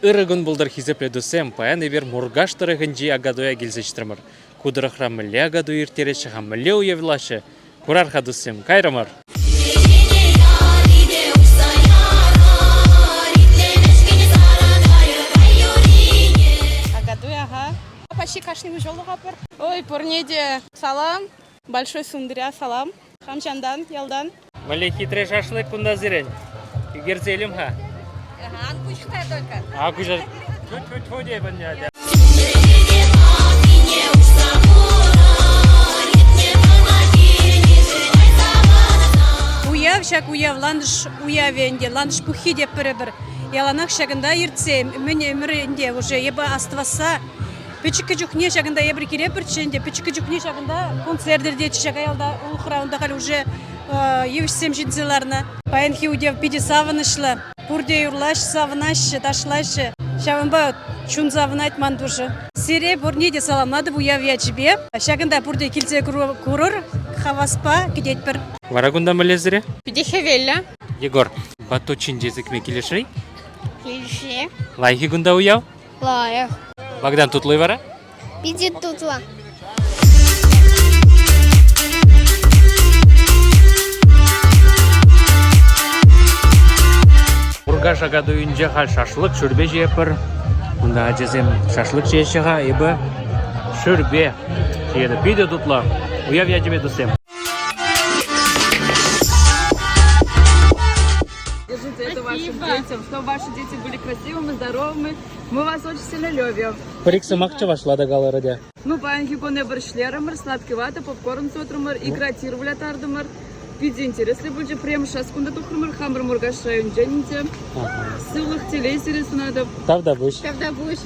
Ырӑ кун пултӑр, хисеплӗ туссем! Паян эпир Муркаш тӑрӑхӗнчи Акатуя килсе ҫитрӗмӗр. Ку тӑрӑхра мӗнле Акатуй ирттереҫҫӗ-ха, мӗнле уявлаҫҫӗ? Курар-ха, туссем, кайрӑмӑр! Акатуй, ага. Почти кашни уҫӑлнӑ-ха пӗр. Ой, пурне те салам, большой Сундыря салам. Хамҫантан, ялтан. Мӗнле хитре шашлык кунта сирӗн. Ӳкерсе илем-ха. Ага, ан куҫ-ха только. А куҫа... Тьфу-тьфу-тьфу тейпӗн ятя. Уяв ҫак уяв лантӑш уявӗ ӗнтӗ, лантӑш пуххи те пӗрӗпӗр. Яланах ҫакӑнта иртсе, мӗн ӗмӗр ӗнтӗ уже эпӗ астӑвасса Пӗчӗккӗ чухне ҫакӑнта эпир килепӗрччӗ ӗнтӗ, пӗчӗккӗ чухне ҫакӑнта концерт иртетчӗ ҫак ялта, улӑхра. Унта халь уже йывӑҫсем ҫитсе ларнӑ. Паянхи уяв питӗ савӑнӑҫлӑ. Пурте юрлаҫҫӗ, савӑнаҫҫӗ, ташлаҫҫӗ. Ҫавӑнпа чун савӑнать ман душӑ. Сире пурне те саламлатӑп уяв ячӗпе. Ҫакӑнта пурте килсе курӑр, хаваспа кӗтетпӗр. Вара кунта мӗнле сире? Питӗ хӗвеллӗ. Егор, батут ҫинче сикме килӗшрӗ-и? Килӗшрӗ. Лайӑх-и кунта уяв? Лайӑх. Богдан тутлӑ вара? Питӗ тутлӑ. Муркаш Акатуйӗнче халь шашлык, шӳрпе ҫиетпӗр. Кунта ачасем шашлык ҫиеҫҫӗ-ха, эпӗ шӳрпе ҫиетӗп. Питӗ тутлӑ. Уяв ячӗпе, туссем! Держите это вашим детям, чтобы ваши дети были красивыми, здоровыми. Мы вас очень сильно любим. Пӗр-ик сӑмах чӑвашла та каларӗ те. Ну, паянхи кун эпир ӗҫлерӗмӗр, сладкий вата, попкорн сутрӑмӑр, икра тир вылятартӑмӑр. Питӗ интереслӗ пулчӗ. Пӗрремӗш час кунта тухрӑмӑр, хамӑр Муркаш районӗнчен ӗнтӗ. Сывлӑх, телей сире сунатӑп. Тавтапуҫ. Тавтапуҫ.